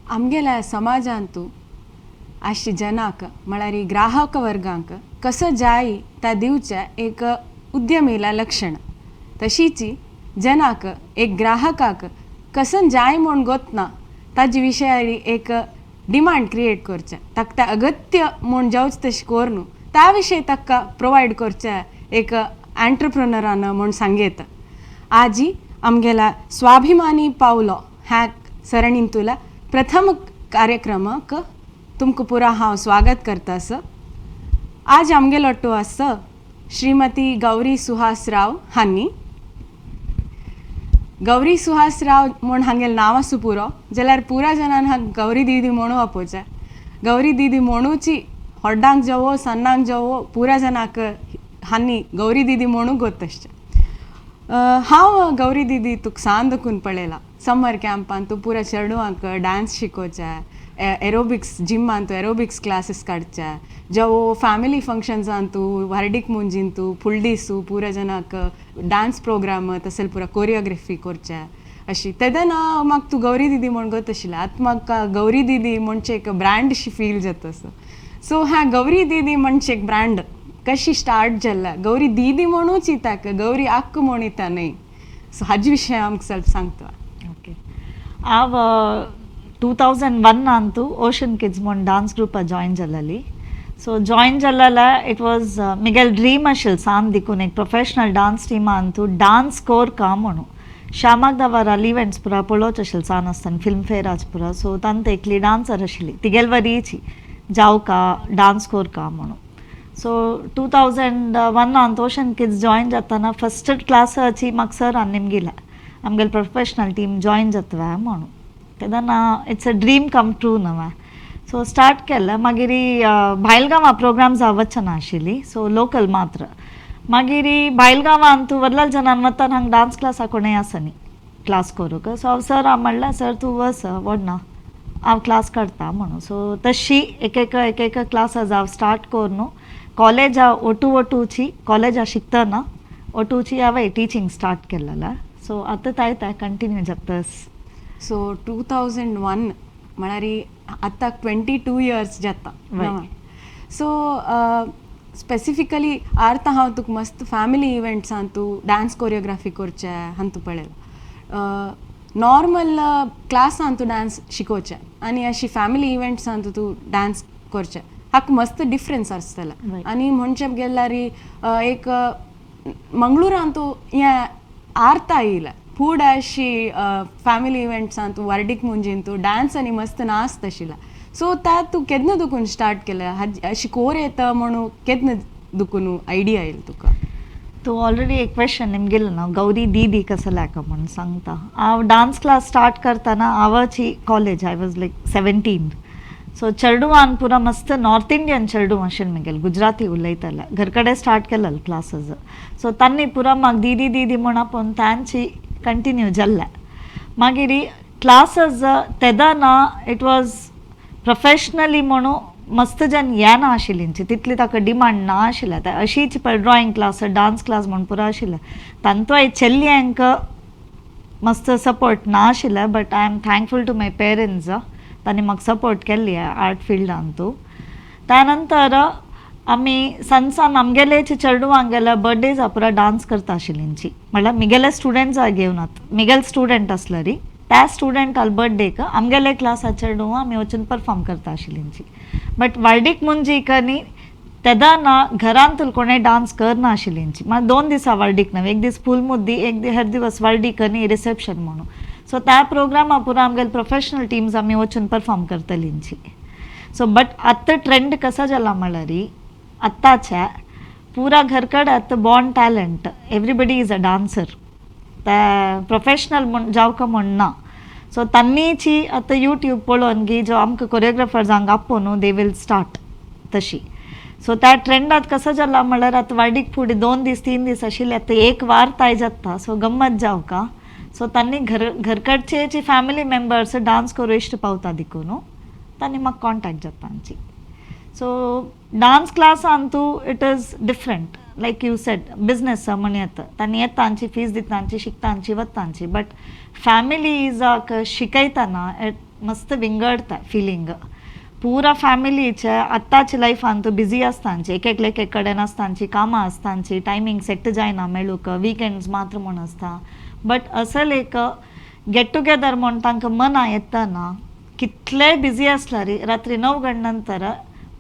आमगेल्या समाजांतू अशी जनाक म्हळ्यार ग्राहक वर्गांक कसो जाय त्या दिवच्या एक उद्यमीला लक्षण. तशीच जनाक एक ग्राहकाक कसं जाय म्हूण गोतना ताजे विशयारी एक डिमांड क्रिएट करचें, ताका तें अगत्य म्हूण जावचें तशें करून त्या विशय ताका प्रोवायड करचें एक एंटरप्रोनरान म्हूण सांगयता. आजी आमगेला स्वाभिमानी पावलो ह्या सरणींतुला प्रथम कार्यक्रमाक तुमकां पुरा हांव स्वागत करता. आसा आज आमगेलो लोट्टू आसा श्रीमती गौरी सुहास राव हांनी. गौरी सुहास राव म्हूण हांगेलें नांव आसूं पुरो, जाल्यार पुरा जनान हांगा गौरी दीदी म्हणू आपोवचें. गौरी दीदी म्हणूची व्हड्डांक जावो सन्नांक जावो पुरा जनाक हांनी गौरी दीदी म्हणू गोत आसचें. हांव गौरी दीदी तुका सान दकून पळयला. समर कॅम्पान तूं पुरा चेडवांक डांस शिकोवचें, एरोबिक्स जिमान तूं एरोबिक्स क्लासीस काडचे, जावो फॅमिली फंक्शन्सान तूं व्हार्डीक मुंजीन तूं फुलडीसू पुरा जनाक डांस प्रोग्राम तशें पुरा कोरियोग्राफी करचे अशी. तेदना म्हाका तूं गौरी दीदी म्हूण गोत आशिल्लें. आतां म्हाका गौरी दीदी म्हणचे एक ब्रँड शी फील जाता असो. सो ह्या गौरी दीदी म्हणचे एक ब्रँड कशी स्टार्ट जाल्ला? गौरी दीदी म्हणूच येता, गौरी अक्क म्हूण येता न्हय? सो हाजे विशय आमकां ಸ್ವಲ್ಪ सांगता. ओके, हांव 2001 अंतू ओशन किड्स म्हूण डान्स ग्रुपा जॉयन जाल्ली. सो जॉयन जाल्ला, it was मिगेल ड्रीम आशिल्लें सान दिकून एक प्रोफेशनल डान्स टिमा अंतू डान्स कोर का म्हणून. श्यामाक दवाराल इव्हेंट्स पुरा पळोवच आशिल्लें सान आसतना, फिल्मफेअर पुरा. सो तांत एकली डान्सर आशिल्ली, तिगेल वरीची जावका डान्स कोर का म्हणून. सो 2001 अंत ओशन किड्स जॉयन जाताना फस्ट क्लासाची म्हाका सरान निमगिला, आमगेले प्रोफेशनल टीम जॉयन जातवा म्हणून. तेन्ना it's a dream come true नवा. सो स्टार्ट केलें. मागीर भायल गांवां प्रोग्राम्स वचना आशिल्ली, सो लोकल मात्र. मागीर भायल गांवांत तूं व्हडल्या जनान वतान हांगा डान्स क्लासा कोणूय आसनी क्लास करूंक. सो हांव सर हांव म्हणलें, सर तूं वच व्हडना, हांव क्लास काडटा म्हणून. सो तशी एक एक एक एक क्लासास हांव स्टार्ट करून कॉलेजा ಒಟ್ಟು ಒಟ್ಟುची कॉलेजा शिकतना ಒಟ್ಟುची हांवें टिचींग स्टार्ट केलेलें. सो आतां ताय कंटिन्यू जातास. सो 2001 म्हळ्यार आतां 22 इयर्स जाता. सो स्पेसिफिकली आर्ता हांव तुका मस्त फॅमिली इव्हेंट्सान तूं डान्स कोरियोग्राफी करचें हांव तूं पळयलां. नॉर्मल क्लासान तूं डान्स शिकोवचें आनी अशी फॅमिली इव्हेंट्सान तूं डान्स करचें, हाका मस्त डिफरन्स आसतलें. आनी म्हणचें गेल्यार एक मंगळुरान तूं हें आर्ता येयलें फूड अशी फॅमिली इव्हेंट्सान तूं वार्डीक मुंजीन तूं डान्स आनी मस्त नाचत आशिल्लें. सो त्या तूं केन्ना दुकून स्टार्ट केलें? अशी कोर येता म्हणून केन्ना दुकून आयडिया येयली तुका? तूं ऑलरेडी एक क्वेश्चन निमगिलें ना, गौरी दीदी कसं लायक म्हणून सांगता. हांव डान्स क्लास स्टार्ट करतना हांवाची college, I was like 17. So चेडवान पुरा मस्त नॉर्थ इंडियन चेडूं आशिल्लें म्हगेलें, गुजराती उलयताले. घर कडेन स्टार्ट केलें क्लासीस. सो तांणी पुरा म्हाका दीदी दीदी म्हूण आपोवन तांची कंटिन्यू जाल्लें. मागीर क्लासीस तेदना it was professionally म्हणून मस्त जन येना आशिल्ली, तितली ताका डिमांड ना आशिल्लें. अशीच पळय ड्रॉइंग क्लास, डान्स क्लास म्हूण पुरो आशिल्लें. तांतू चेल्ल्यांक मस्त सपोर्ट ना आशिल्लें, but I am thankful to my parents, तांणी म्हाका सपोर्ट केल्ली आर्ट फिल्डांतू. त्या नंतर आमी सान सान आमगेले चेडवांगेले बर्थडेज पुरा डान्स करता आशिल्लींची. म्हणल्यार मिगेले स्टुडंट्सां घेवनात, मिगेले स्टुडंट आसलो त्या स्टुडंटाल बर्थडेक आमगेले क्लासा चेडवां आमी वचून परफॉर्म करता आशिल्लींची. बट वार्डीक मुंजीक न्ही तेदना घरांत कोणें डान्स करना आशिल्लींची. मागीर 2 दिसा वार्डीक न्हय, एक दीस फूल मुद्दी, एक हेर दिवस वार्डीक न्ही रिसेप्शन म्हणून. सो त्या प्रोग्रामा पुरा आमगेले प्रोफेशनल टिम्स आमी वचून परफॉर्म करतलींची. सो बट आतां ट्रेंड कसा जाला म्हळ्यार आत्ताच्या पुरा घरकड आतां born talent, everybody is a dancer. त्या प्रोफेशनल म्हूण जावका म्हण ना. सो तांणीची आतां युट्यूब पळोवन की जो आमकां कोरियोग्राफर्सांक आपोवन न्हू, they will start तशी. सो त्या ट्रेंडात कसो जाला म्हळ्यार आतां वार्डीक फुडें 2 दीस 3 दीस आशिल्ले, आतां एक वार ताय जाता. सो गम्मत जावका. सो तांणी घर घरकडचे फॅमिली मेंबर्स डान्स करूं इश्ट पावता देखून तांणी म्हाका कॉन्टॅक्ट जाता तांची. सो डान्स क्लासान तूं it is different, like you said, business म्हण येता, तांणी येता आमची फीज दिता, आमची शिकता, आमची वता आमची. बट फॅमिलीजाक शिकयतना मस्त विंगडता फिलींग. पुरा फॅमिलीचे आत्ताच्या लायफान तूं बिजी आसता, एक एकले एक कडेन आसता, कामां आसता, टायमींग सेट जायना मेळूंक, विकेंड्स मात्र म्हूण आसता. बट असल एक गेट टुगेदर म्हूण तांकां मना येतना कितलेय बिजी आसल्यार रात्री 9 गण नंतर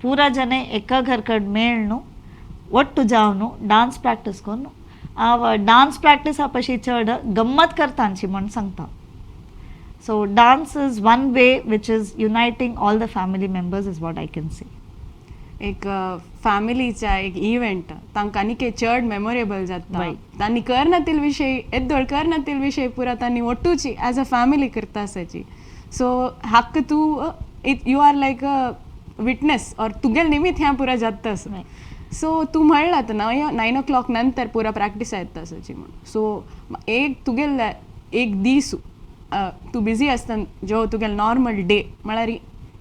पुरा जने एका घरकड मेळनु ಒಟ್ಟು जावन डान्स प्रॅक्टीस करून हांव डान्स प्रॅक्टिसा पशी चड गम्मत करतांची म्हूण सांगता. So dance is one way which is uniting all the family members is what I can say. एक फॅमिलीचा एक इव्हेंट तांकां आनीक चड मेमोरेबल जाता. Right. तांणी करनातील विशय येद्दोळ करनातील विशय पुरा तांणी ಒಟ್ಟುची ॲज अ फॅमिली करता आसाची. सो हाका तूं it you are like a witness or तुगेल निमित्त ह्या पुरा जाता आसा. सो तूं म्हणलां आतां 9 ओ क्लॉक नंतर पुरा प्रॅक्टीस येता आसाची म्हणून. सो एक तुगेल एक दीस तूं बिजी आसतना जो तुगेल नॉर्मल डे म्हळ्यार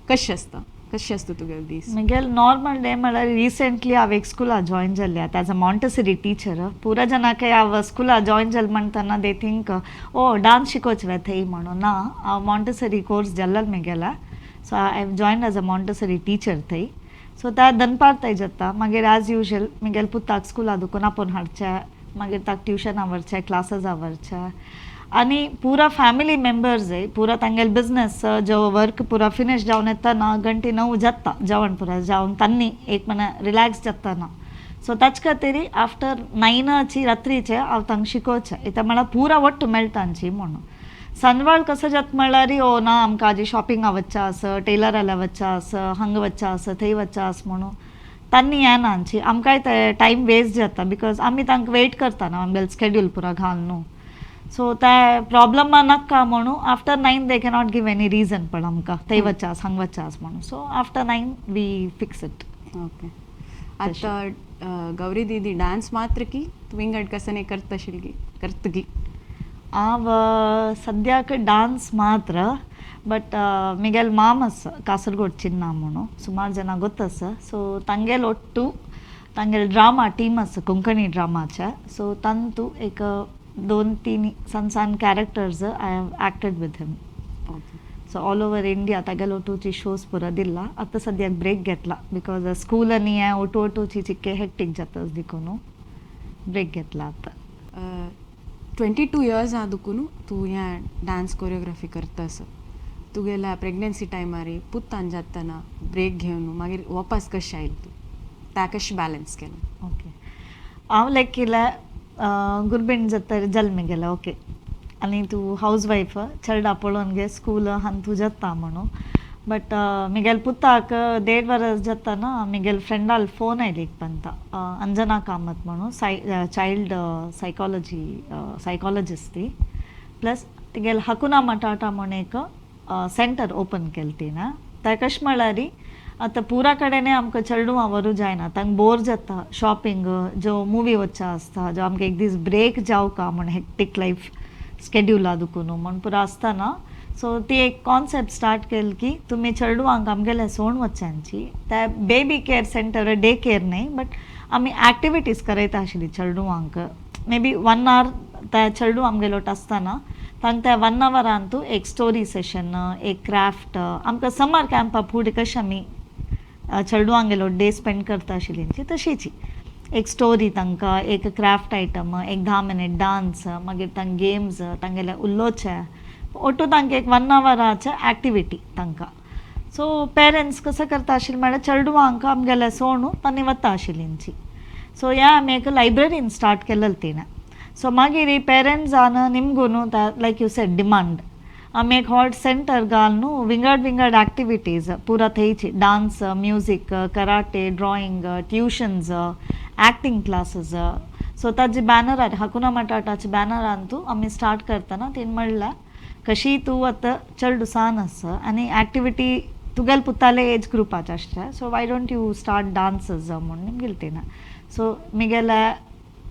कशें आसता, कशें आसता तुगेलो दीस? म्हगेल नॉर्मल डे म्हळ्यार रिसेंटली हांव एक स्कुला जॉयन जाल्लें आतां एज अ मॉन्टेसरी टिचर. पुरा जाणांक हांव स्कुला जॉयन जालें म्हणटना they think oh dance शिकोवचें वे थंय म्हणून. ना, हांव मॉन्टेसरी कोर्स जाल्लो म्हगेलो, so I have join as a Montessori teacher थंय. सो त्या दनपार थंय जाता. मागीर एज युजल म्हगेल्या पुताक स्कुला दुकून आपोवन हाडचें, मागीर ताका ट्युशना व्हरचें, क्लासीसा व्हरचें आनी पुरा फॅमिली मेंबर्स पुरा तांगेले बिजनेस जो वर्क पुरा फिनीश जावन येतना गंटी 9 जाता, जेवण पुरा जावन तांणी एक म्हण रिलॅक्स जातना. सो ताचे खातीर आफ्टर 9 रात्रीचे हांव तांकां शिकोवचें इत्याक म्हळ्यार पुरा वट्ट मेळटा म्हणून. सांजवाळ कसो जाता म्हळ्यार ओ ना आमकां आजी शॉपिंगा वचचें आसा, टेलराल्या वचचें आसा, हांगा वचचें आसा, थंय वचचें आसा म्हणून तांणी येना आमची आमकांय ते टायम वेस्ट जाता because आमी तांकां वेट करता न्हू आमगेलें स्केड्यूल पुरा घाल न्हू. सो ते प्रॉब्लमा नाका म्हणून after 9 they cannot give any reason पण आमकां थंय वचचें आसा हांगा वचचें आसा म्हणून. So after 9 we fix it. Okay, आतां गौरी दीदी डान्स मात्र की तूं विंगड कसने करतशील करतगी? हांव सद्याक डान्स मात्र, बट मिगेल माम आसा कासरगोड चिन्ना म्हणून, सुमार जाणां गोत आसा. सो तांगेल ಒಟ್ಟು तांगेल ड्रामा टीम आसा कोंकणी ड्रामाचे. सो तांतू एक 2-3 सान सान characters I have acted with him. So all over India तागेल ಒಟ್ಟುची शोज पुरा दिला. आतां सद्याक ब्रेक घेतला because school आनी हें ಒಟ್ಟು ಒಟ್ಟುची चिक्के हेक्टीक जाता देखून ब्रेक घेतला आतां. 22 इयर्स आहा दुकून तूं ह्या डान्स कोरियोग्राफी करता आसा. तुगेल्या प्रेग्नन्सी टायमार पुतान जातना ब्रेक घेवन मागीर वापस कशें आयलें तूं, त्या कशें बॅलन्स केलें? ओके, हांव लायक केलें गुरबीण जाता जल्म गेलें ओके आनी तूं हावज वायफ चेडा पळोवन गे स्कूल हांगा तूं जाता म्हणून. बट म्हगेल्या पुताक 1.5 वरस जातना म्हगेल्या फ्रेंडाल फोन आयली एक पंता, अंजना कामत म्हणून चायल्ड सायकोलॉजी सायकोलॉजिस्ट ती, प्लस तिगेले हकुना मटाटा म्हूण एक सेंटर ओपन केलें तिणें. तें कशें म्हळ्यार आतां पुरा कडेन आमकां चेडवां व्हरूं जायना, तांकां बोर जाता शॉपिंग जो मुवी वचचें आसता, जो आमकां एक दीस ब्रेक जावका म्हूण हेक्टीक लायफ स्केड्युला दुकून म्हूण पुरो आसतना. सो ती एक कॉन्सेप्ट स्टार्ट केली की तुमी चेडवांक आमगेले सोण वचच्यांची त्या baby care centre day care न्हय बट आमी एक्टिविटीज करयता आशिल्ली चेडवांक. मे बी 1 our त्या चेडूं आमगेलो आसतना तांकां त्या 1 आवरान तूं एक स्टोरी सेशन, एक क्राफ्ट, आमकां समर कॅम्पा फुडें कशें आमी चेडवांगेलो डे स्पेंड करता आशिल्ली तशीची एक स्टोरी तांकां, एक क्राफ्ट आयटम, एक 10 मिनीट डान्स, मागीर तांकां गेम्स, तांगेले उलोवचें ಒಟ್ಟು तांकां एक 1 आवराचे एक्टिविटी तांकां. सो पेरंट्स कसो करता आशिल्लें म्हळ्यार चेडवांक आमगेले सोणू तांणी वता आशिल्लींची. सो ह्या आमी एक लायब्ररीन स्टार्ट केलेलें तिणें. सो मागीर पेरंट्सान निमगून लायक you said demand आमी एक हॉट सेंटर घाल न्हू विंगड विंगड एक्टिविटीज पुरा थंयची dance, music, karate, drawing, tuitions, acting classes. So ताजे बॅनरार हकुना मटाटाचे बॅनरान तूं आमी स्टार्ट करतना तिणें म्हणलें कशी तूं आतां चेडूं सान आसा आनी एक्टिविटी तुगेले पुताले एज ग्रुपाचे आसचे, so why don't you start dances म्हणून गेली तिणें. सो म्हगेले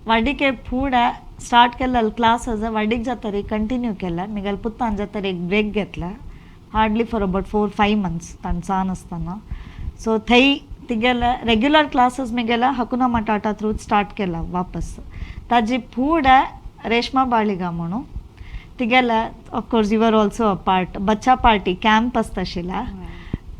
वाडिके फुडें स्टार्ट केलेले क्लासीस वाडीक जातरी कंटिन्यू केले. म्हगेले पुतान जातरी एक ब्रेक घेतले हार्डली फॉर अबावट 4-5 मंथ्स ताण सान आसतना. सो थंय तिगेले रेग्युलर क्लासीस म्हगेले हकुना मटाटा थ्रू स्टार्ट केला वापस. ताजी फुडें रेश्मा बाळिगा म्हणून तिगेले of course you are also a part, बच्चा पार्टी कॅम्प आसता आशिल्ला.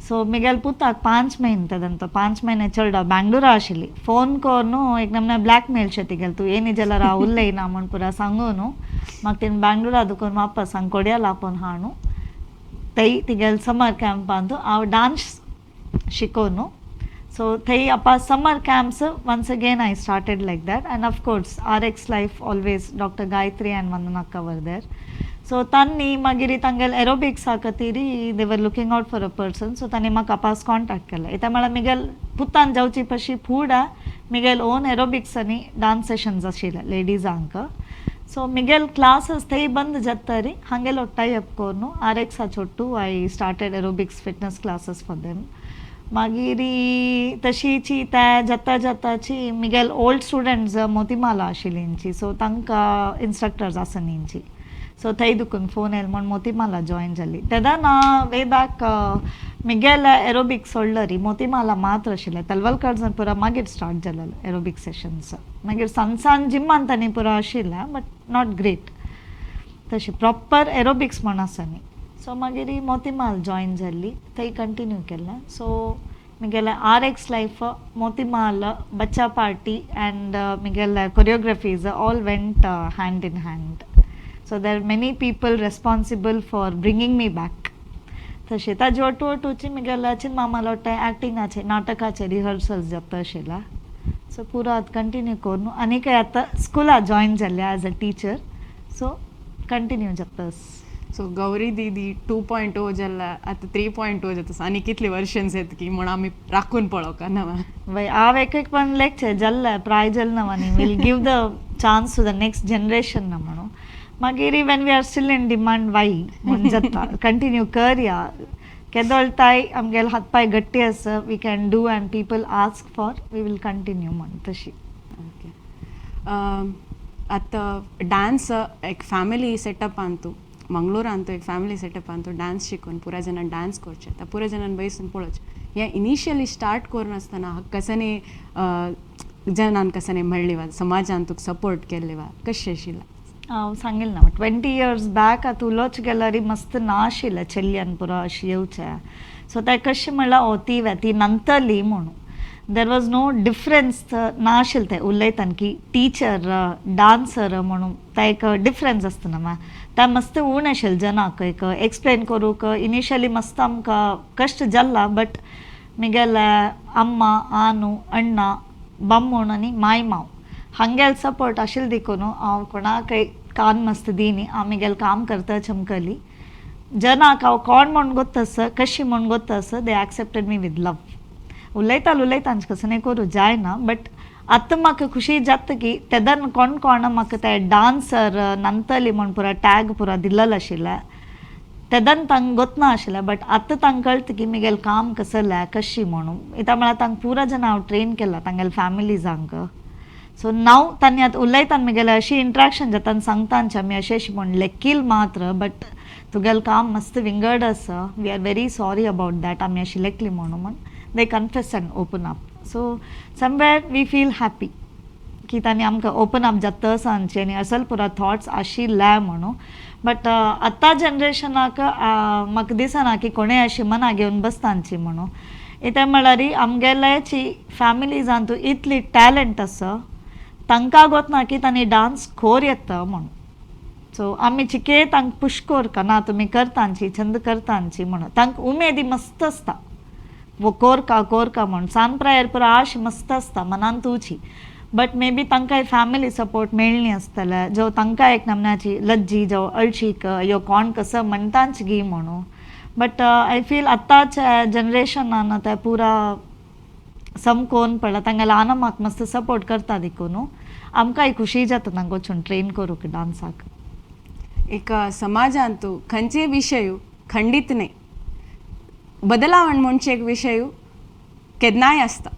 सो मिगेल पुताक 5 म्हयने तेदन, तो 5 म्हयने चेडो बँगलोरा आशिल्ली. फोन करून एक नमूने ब्लॅक मेल शे तिगेल, तूं येनी जाल्यार हांव उलयना म्हूण पुरा सांगून म्हाका तिणें बँगलोरा दुकून वापस हांगा कोडियाल आपोवन हाणू थंय तिगेल समर कॅम्पांत हांव डांस शिकोवन. सो थंय आपा summer camps, once again I started like that. And of course RX Life, always Doctor Gayatri and Vandanakka were there. So तांणी मागीर तांगेले एरोबिक्सा खातीर they were looking out for a person, so तांणी म्हाका pass contact केलें. इत्या म्हळ्यार Miguel पुतान जावची पशी फुडें मिगेल ओन एरोबिक्स आनी डान्स सेशन्स आशिल्ले लेडीजांक. सो मिगेल क्लासीस थंय बंद जातरी हांगेलो टाय अप करून are एक्साचो I started aerobics fitness classes for them. मागीर तशीची त्या जाता जाताची मिगेल ओल्ड स्टुडंट्स मोतीमाला आशिल्ली, सो तांकां इन्स्ट्रक्टर्स आसा न्ही, सो थंय दुकून फोन येयलो म्हण मोतीमाला जॉयन जाली. तेन्ना वे बॅक मिगेल एरोबिक्स सोडलरी मोतीमाला मात्र आशिल्लें. तलवलकर पुरा मागीर स्टार्ट जालें एरोबिक्स सेशन्स. मागीर सान सान जिम्मान तांणी पुरा आशिल्लें, बट not great तशी प्रॉपर एरोबिक्स म्हण आसा न्ही. सो मागीर मोतीमाल जॉयन जाल्ली, थंय कंटिन्यू केलें. सो मिगेले are x life, Motimal, बच्चा पार्टी अँड मिगेले choreographies all went hand in hand. So there many people responsible for bringing me back. तशें ताजे ओटू ओटूची मिगेले चिनमामालोटे ॲक्टिंगाचे, नाटकाचे रिहर्सल्स जाता आशिल्ला. सो पुरो आतां कंटिन्यू करून आनी आतां स्कुला जॉयन जाल्ले as a teacher, so continue जाता. सो गौरी दीदी 2.0 जाल्या, आतां 3.0 जाता, आनी कितली वर्शन्स येत की म्हण आमी राखून पळोवका ना. वय, हांव एक एक पण लेक्चर जाल्लें प्राय जालें ना आनी we'll give the chance to the next generation ना म्हणून. मागीर when we are still in demand, why म्हूण जाता, कंटिन्यू करया. केदोळताय आमगेले हात पांय गट्टी आसा, we can do and people ask for, we will continue म्हण तशी. ओके, आतां डान्स एक फॅमिली सेटअप अंतू, मंगळूर एक फॅमिली सेटअप अंतू डान्स शिकून पुरा जणान डान्स करचे, आतां पुरा जणान बैसून पळोवचें. हें इनिशियली स्टार्ट करून आसतना कसानी जनान कसानी म्हणली वा समाजान तुका सपोर्ट केल्ले वा कशें आशिल्लें? हांव सांगील ना, 20 इयर्स बॅक आतां उलोवच गेल्यार मस्त ना आशिल्लें चेडल्यान पुरो अशें येवचें. सो तें कशें म्हणल्यार, ओ ती ती नंतरली म्हणून there was no difference ना आशिल्लें. तें उलयतान की टिचर, डान्सर म्हणून तें एक डिफरन्स आसता ना, तें मस्त उणें आशिल्लें जनाक एक एक्सप्लेन करूंक. इनिशियली मस्त आमकां कश्ट जाल्ला, बट मिगेले अम्मा, आनू, अण्णा, बम्मूण आनी माय माव हांगेल सपोर्ट आशिल्लें देखून हांव कोणाकय कान मस्त दिनी, हांव मिगेल काम करता चमकली. जनाक हांव कोण म्हूण गोत्त आसा, कशी म्हूण गोत्त आसा, they accepted me with love. उलयताल उलयता कसं नाही करूं जायना, बट आतां म्हाका खुशी जाता की तेदन कोण कोण म्हाका ते डान्सर नंतली म्हूण पुरा टॅग पुरा दिल्लेलो आशिल्लें, तेदन तांकां गोतना आशिल्लें, बट आतां तांकां कळटा की मिगेल काम कसलें, कशी म्हणून. इत्या म्हळ्यार तांकां पुरा जाण हांव ट्रेन केला तांगेले फॅमिलीजांक. सो नाव तांणी आतां उलयता, मिगेले अशी इंट्रॅक्शन जाता आनी सांगता आमी अशें अशें म्हूण लेकील मात्र, बट तुगेलें काम मस्त विंगड आसा, we are very sorry about that, आमी अशी लेखली म्हणून म्हण they confess and open up. So somewhere we feel happy की तांणी आमकां ओपन अप जाता सांगचें आनी असल पुरा थॉट्स आशिल्ले म्हणून. बट आतां जनरेशनाक म्हाका दिसना की कोणें अशी मना घेवन बसतांची म्हणून. कित्याक म्हळ्यार आमगेल्याची फॅमिलीजान तूं इतली टॅलंट आसा, तांकां गोतना की तांणी डान्स खोर येता म्हणून. सो आमी चिके तांकां पुश कोरका ना, तुमी करतांची छंद करतांची म्हणून. तांकां उमेदी मस्त आसता, वो कोरका कोरका म्हूण सान प्रायर पुरो आश मस्त आसता मनान तुची, बट मे बी तांकां फॅमिली सपोर्ट मेळ्ळी आसतलें, जो तांकां एक नमन्याची लज्जी जावं अळशीक, यो कोण कसो म्हणटाच गी म्हणून. बट I feel आतांच्या जनरेशनान ते पुरा समकोन पडला, तांगेले आना म्हाका मस्त सपोर्ट करता देखून आमकांय खुशी जाता तांकां वचून ट्रेन करूंक डान्साक. एक समाजांतू खंयचे विशय खंडीत न्ही, बदलावण म्हणचे एक विशय केन्नाय आसता.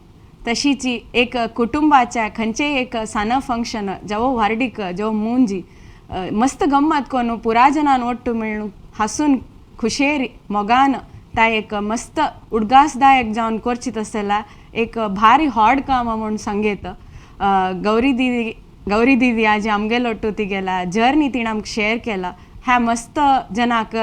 तशीच एक कुटुंबाच्या खंयचेय एक सान फंक्शन जावं व्हार्डीक जावं मुंजी मस्त गम्मत करून पुरा जनान ಒಟ್ಟು मेळून हासून खुशेर मोगान ता एक मस्त उडगासदायक जावन करची तसला एक भारी हॉड काम म्हूण सांगेत. गौरी दीदी, गौरी दीदी आज आमगेलो ती गेला जर्नी तिणें आमकां शेअर केला. ह्या मस्त जनाक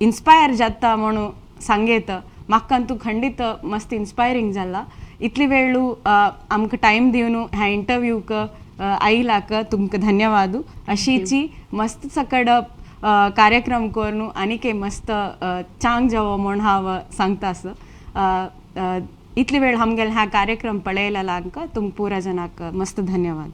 इन्स्पायर जाता म्हणून सांगेत. म्हाका अंतू खंडीत मस्त इन्स्पायरींग जाला. इतली वेळू आमकां टायम दिवन ह्या इंटरव्यूक आयलाक तुमकां धन्यवाद. अशीची मस्त सकड कार्यक्रम करून आनीक मस्त चांग जावो म्हूण हांव सांगतास. इतली वेळ आमगेले ह्या कार्यक्रम पळयलेलांक तुमकां पुरा जनाक मस्त धन्यवाद.